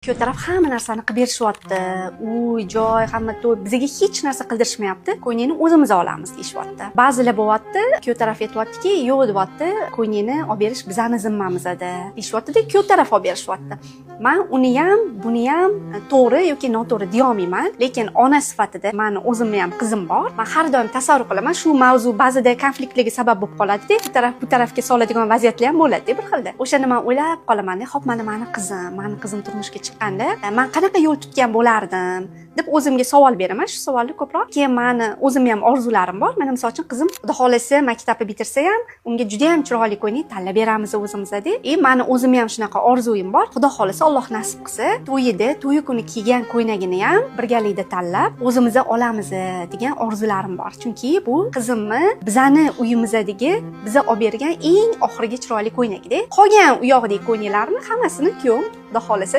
Kuyov taraf hamma narsani qilib berishyapti, uy joy, hamma to'y, bizga hech narsa qildirishmayapti, ko'ylakni o'zimiz olamiz deyishyapti. Ba'zilar bo'lyapti, kuyov taraf aytyaptiki, yo'q deyapti, ko'ylakni olib berish bizani zimmamizda deyishyaptida, kuyov taraf olib berishyapti. Man uni ham, buni ham to'g'ri yoki noto'g'ri deyolmayman, lekin ona sifatida mani o'zimni ham qizim bor, man har doim tasavvur qilaman. Shu mavzu ba'zida konfliktlarga sabab bo'lib qoladida, bu taraf bu tarafga soladigan vaziyatlar ham bo'ladida bir xilda. O'shanda man o'ylab qolaman, ho'p, mana mani qizim turmushga chiqqanda man qanaqa yo'l tutgan bo'lardim deb o'zimga savol beraman, shu savolni ko'proq. Keyin mani o'zimni ham orzularim bor. Mana, misol uchun, qizim, xudo xohlasa, maktabni bitirsa ham, unga juda yam chiroyli ko'ylak tanlab beramiz o'zimizda. И mani o'zimni ham shunaqa orzuyim bor, xudo xohlasa, Alloh nasib qilsa, to'yida, to'yi kuni kiygan ko'ylagini ham birgalikda tanlab o'zimiz olamiz degan orzularim bor, chunki bu qizimni bizani uyimizdagi biza olib bergan eng oxirgi chiroyli ko'ylakda. Qolgan u yog'idagi ko'ylaklarni hammasini kuyovim, xudo xohlasa.